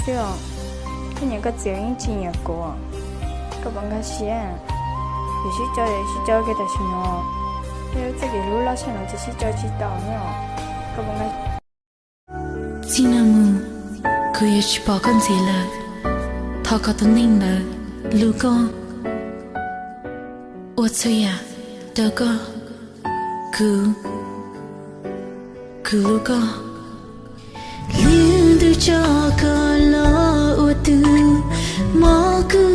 xwb os. Koj nyiam koj txiv yeej tsis nyiam kuv. Koj puas nkag siab? Yus sib co, sib co kiag tam sim no. Yog txoj kev hlub loj tshaj no ces sib co tsis tau no. Koj puas nkag Txij no mus, kuv yuav tsis pom koj ntxiv lawm. Thov kom tus neeg ntawd hlub koj, ua txhua yam rau koj. Kuv, kuv hlub koj. Lwm tus tso koj los ua tus mob kuv